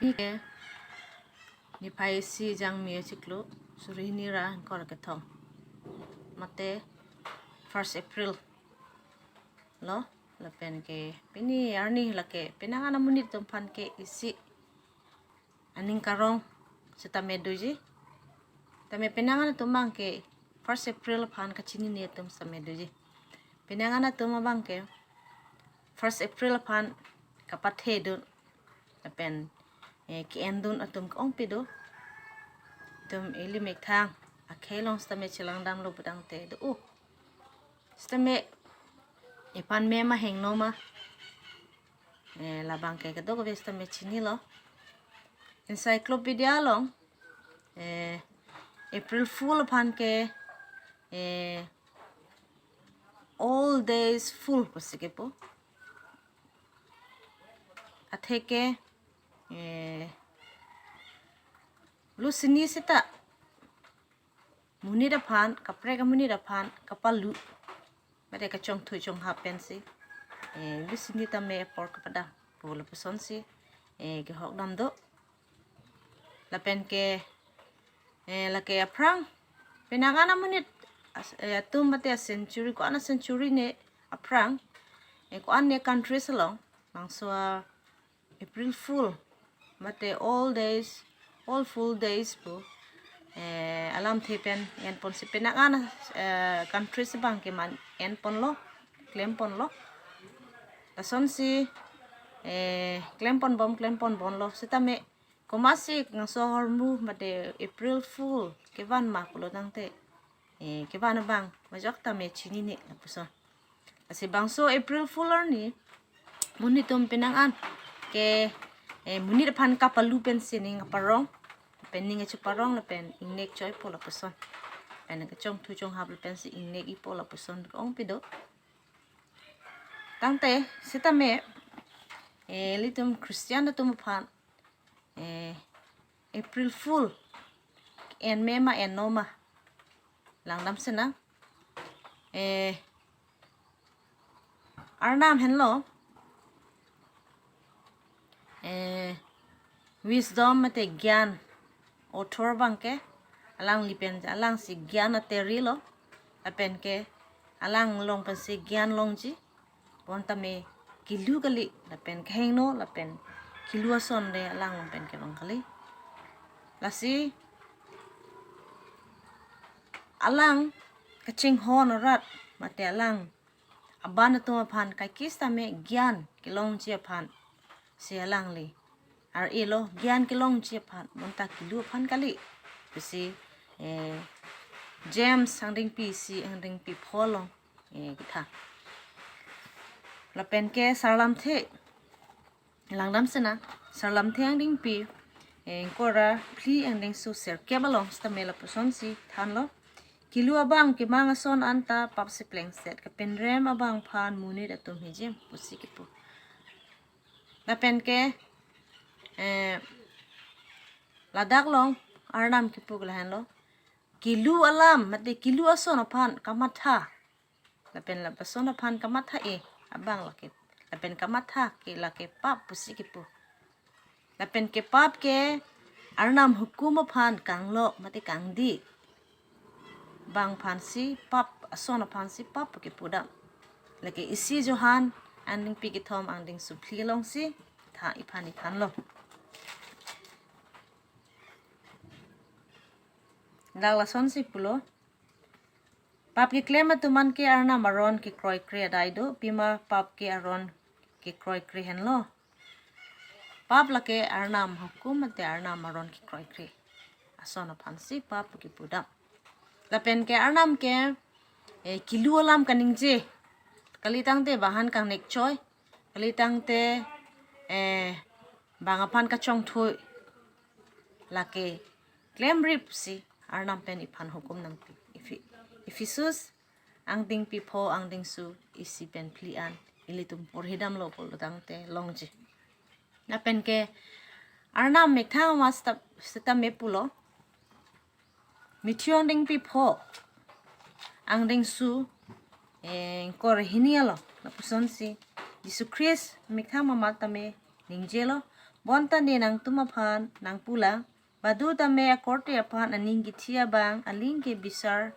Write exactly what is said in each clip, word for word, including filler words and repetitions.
Pini ke niphai isi jangmi achiklo, suri hini ra ingkoi ra kethom. Mate first April lo, lapen ke pini arni lake penang an amonit atum aphan ke isi aning karong sitame doji. Tame penang an atum abang ke first April aphan kachinine atum sitame doji. Penang an atum abang ke first April aphan kapathe dun lapen, eh, ke-en dun atum ke-ongpi do. Itum ili methang akhei along sitame chelangdamlo putangte do. Uh. Sitame iphan mema hengno ma. Eh, labang ke kadokave sitame chinilo. Encyclopedia along, eh, April Fool aphan ke, eh, all days fool pusi kepu. Atheke, eh, lusini sita monit aphan, kaprek amonit aphan kapalu, mate kachongthui chonghap pensi, eh, lusini tame apor kepadam pu lapusonsi, eh, kehokdam do. Lapen ke, eh, lake aphrang penang an amonit as-, eh, atum mate a-century, ko-an a-century ne aphrang, eh, ko-an ne countries along, bangso a April Fool mate all days, all fool days pu, eh, alamthe pen enponsi penang an, eh, countries abang ke man enponlo, klemponlo. Lasonsi, eh, klemponbom klemponbomlo. Sitame komatsi bangso ahormu mate April Fool kevan ma pulotangte, eh, kevan abang majok tame chinine lapuson. Lasi bangso April Fool arni monit atum penang an ke, eh, monit aphan kapalu pensi ning aparong, pen ning achu parong lapen ingnek choipo lapuson, pen kachongthui chonghap lapensi ingnek-ipo lapuson ke-ongpi do. Tangte sitame, eh, ilitum Christian atum aphan, eh, April Fool en mema enno ma, langdam sinang. Eh, Arnam henlo, eh, wisdom mate gyan author abang ke, alangli pen alangsi gyan ateri lo, lapen ke alang along pensi gyan longji, bonta me kilu kali, lapen kehingno lapen kilu ason de alang along pen kevang kali. Lasi alang kachinghon arat mate alang aban atum aphan kaikis tame gyan kelongji aphan si alangli ar-elo, gyan kelongji aphan, bonta kilu aphan kali pusi, eh, James angdengpi isi angdengpi pho along, eh, ketha. Lapen ke Sarlamthe, langdam sinang, Sarlamthe angdengpi, eh, ingkoi ra phli angdengso serkep along sitame lapusonsi thanlo. Kilu abang kemang ason anta papsi plengset, kapenrem abang aphan monit atum hijim pusi kepu. Lapen ke, eh, ladak along Arnam kepu ke lahenlo. Kilu alam mate kilu ason aphan kamatha, lapen lapuson aphan kamatha-e abang lake, lapen kamatha ke lake pap pusi kepu. Lapen ke pap ke Arnam hukum aphan kanglok mate kangdi abang aphansi pap, ason aphansi pap pu kepudam. Lake isi Johan angdengpi kethom angdengso phli alongsi tha iphan ithanlo. Dak lasonsi pulo. Pap keklem atum an ke Arnam aron kekroikre adai do, pima pap ke aron kekroikre henlo. Pap lake Arnam hukum mate Arnam aron kekroikre ason aphansi pap kepudam. Lapen ke Arnam ke, eh, kilu alam kaningje, kalitangte bang aphan kangnek choi, kalitangte, eh, bang aphan kachongthui, lake klemripsi Arnam pen iphan hukum nangpi. Ephe-, Ephesus angdengpi pho angdengso isi pen phli an ilitum porhidamlo pulotangte longji. Lapen ke Arnam methang amat sita, sitame pulo. Matthew angdengpi pho angdengso, eh, ingkoi ra hini along lapusonsi Jisu Christ methang amat tame ningjelo. Bonta ne nangtum aphan nangpulang, badu tame akorte aphan aning kithi abang aling ke bisar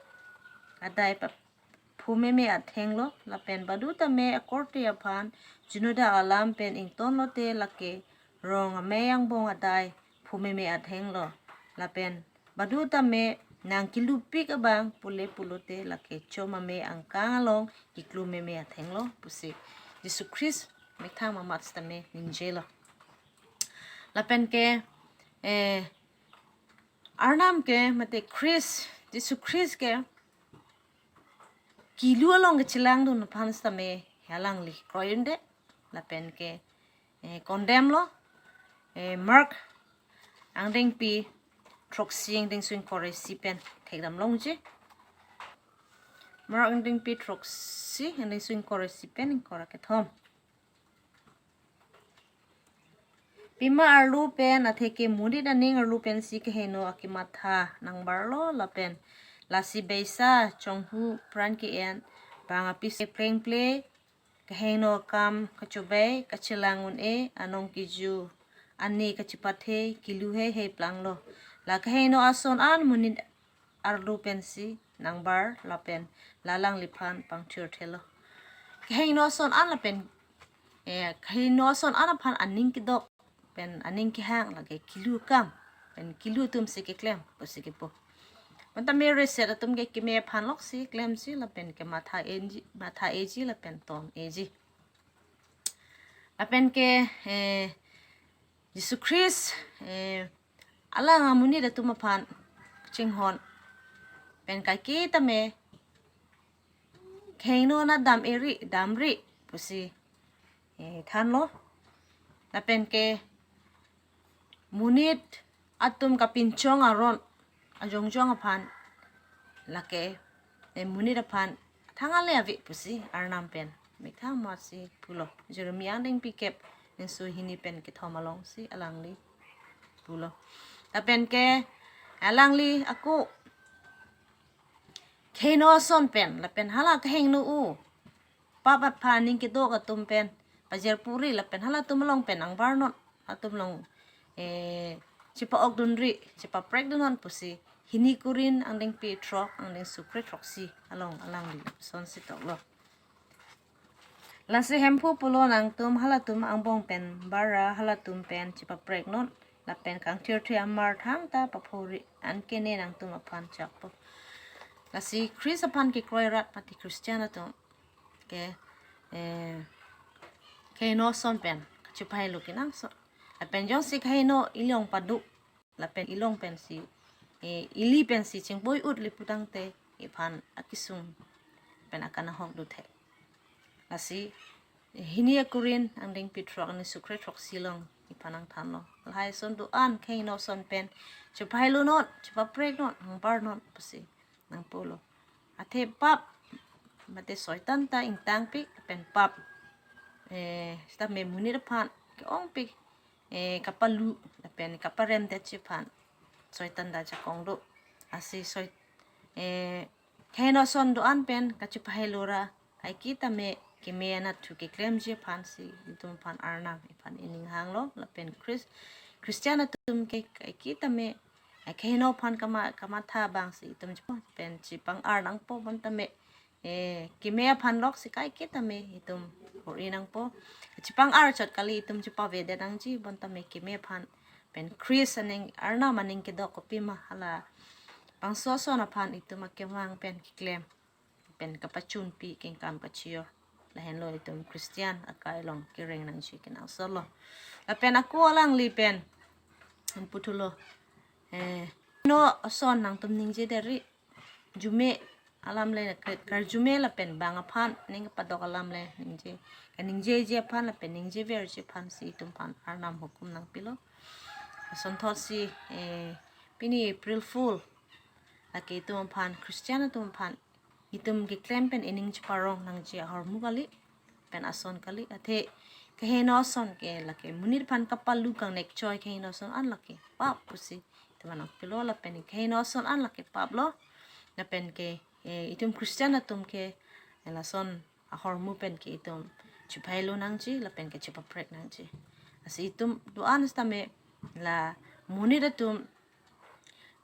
adai pa phu meme athenglo, lapen badu tame akorte aphan junoda alam pen ingtonlote lake rong amei angbong adai phu meme athenglo, lapen badu tame nang kilupik abang pule pulote lake chom amei angkang along kiklu meme athenglo pusi Jisu Khrist methang mamat sitame ningjelo. Lapen ke, eh, Arnam ke mate Khrist, Jisu Khrist ke kilu along kechelangdun aphan sitame alangli kroidunde, lapen ke, eh, condemn lo, eh, Mark angdengpi throksi angdengso ingkoi ra isi pen thekdam longji. Mark angdengpi throksi angdengso ingkoi ra isi pen ingkoi ra kethom. Pima arlo pen atheke monit aning arlo pensi keheno akematha nangbarlo lapen lasi beisa chonghu pran ke-en bang apisi plengple keheno akam kachobei kachelang un-e anong kiju ani kachipathe kilu heihei planglo. La keheno ason an monit arlo pensi nangbar lapen la alangliphan pangthirthelo. Keheno ason an lapen, eh, keheno ason an aphan aning kedok pen aning kehang lake kilu akam pen kilu atumsi keklem pusi kipu. Bonta me reset atum ke keme aphan loksi klemsi lapen kematha enji, matha eji lapen ton eji. Lapen ke, eh, Jisu Khrist, eh, alang amonit atum aphan chinghon pen kaiketa me keheno na dam eri, damri pusi, eh, thanlo. Lapen ke monit atum kapinchong aron ajongjong aphan lake, eh, monit aphan thang ale ave pusi Arnam pen methang mamatsi pulo. Jeremiah angdengpi kep angdengso hini pen kethom alongsi alangli pulo. Lapen ke alangli ako keheno ason pen lapen hala keheno u pap aphan aning kedok atum pen pajer puri lapen halatum along pen nangbarnon, halatum along, eh, chipa-okdunri, chipaprekdunnon pusi hini Korinth angdengpi throk angdengso kre throksi along alangli sonsi toklo. Lasi Hemphu pulo, nangtum halatum angbong pen bara halatum pen chipapreknon lapen kangthirthe amar thangta paphori, anke ne nangtum aphan chakpo. Lasi Khrist aphan kekroi rat mate Christian atum ke, eh, keheno ason pen kachipahailo kenangsot. Lapen jongsi keheno ilong padu lapen ilong pensi, eh, ili pensi chingpoi ut li putangte iphan akesung pen akanahok dothe. Lasi, eh, hini Korinth angdengpi throk angdengso kre throksi along iphan nangthanlo. Lahai ason do-an keheno ason pen chipahailonon, chipapreknon, nangbarnon pusi nangpulo. Athe pap mate Soitan ta ingtangpik pen pap, eh, sitame monit aphan ke-ongpik, eh, kapalu lapen kaparemdetji aphan Soitan ta jakong do. Lasi soi, eh, keheno ason do-an pen kachipahailo ra kaiketa me keme anatthu keklemji aphansi itum aphan Arnam iphan ining hanglo lapen Chris-, Christian atum ke kaiketa me, eh, keheno aphan kama-, kamatha abangsi itum chipon pen chipang-ar nangpo bonta me, eh, keme aphan loksi kaiketa me itum bor-i nangpo. Chipang-ar chot kali, itum chipavedet nangji bonta me keme aphan pen Khrist aning, Arnam aning kedok kopima hala bangso ason aphan itum akemang pen keklem pen kapachunpi kengkam kachiyor. Lahenlo itum Christian akai along kereng nangji kenangsotlo. Lapen ako alangli pen puthotlo, eh, keheno ason nangtum ningje deri, jume alam le, ke-, karjume lapen bang aphan ning padok alam le ningje, kaningjeji aphan lapen ningjeverji aphansi itum aphan Arnam hukum nangpilo. Asonthotsi, eh, pini April Fool lake itum aphan, Christian atum aphan itum keklem pen ining chiparong nangji ahormu kali pen ason kali. Athe keheno ason ke lake monit aphan kapalu kangnek choi keheno ason an lake pap pusi itum aphan nangpilo lapen keheno ason an lake paplo. Lapen ke, eh, itum Christian atum ke, eh, lason ahormu pen ke itum chipahailo nangji lapen ke chipaprek nangji. Lasi itum do-an sitame la monit atum,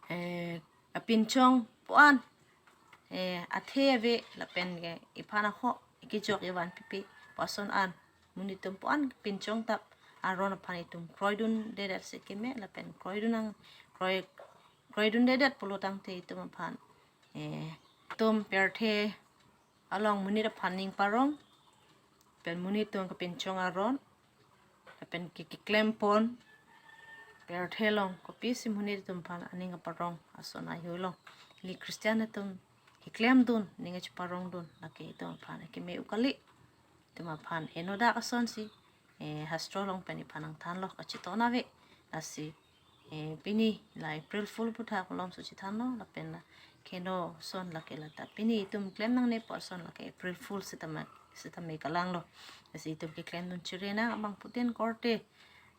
eh, apinchong pu-an, eh, athe ave lapen ke iphan aho ikejok ivan pipe pu ason an monit atum pu-an pinchong tap aron aphan itum kroidundedet si keme lapen kroidun nang kroi kroidundedet pulo tangte itum aphan, eh, itum pirthe along monit aphan ning parong, pen monit atum kapinchong aron, lapen ke keklempon, pirthe along kopisi monit atum aphan aning kaparong ason ayu along. Ili Christian atum keklemdun, ning kacheparongdun, lake itum aphan keme u kali. Itum aphan enodak asonsi, eh, hastro along pen iphan nangthanlo, kachetong ave. Lasi, eh, pini la April Fool aphuthak malomso chethanlo, lapen la keno ason lake lata pini itum klem nangne pu ason lake April Fool sitame, sitame kalanglo. Lasi itum keklemdun chirena abang putin korte,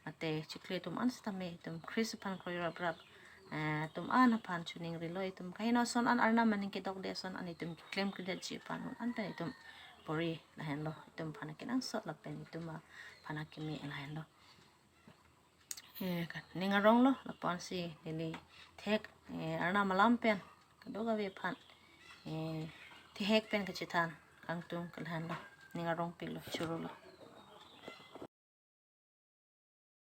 mate chikle atum an sitame itum Christ aphan kroiraprap, eh, atum an aphan chuning rilo, itum kaheno ason an, Arnam aning kedokde ason an itum keklemkledetji aphan un an pen itum pori lahenlo, itum aphan kenangsot lapen itum aphan keme lahenlo. Eh, ka-, ning aronglo, lapuan si neli thek, eh, Arnam alam pen kadokave aphan, eh, thek pen kachethan kangtung ke lahenlo, ning arong pilo, churolo.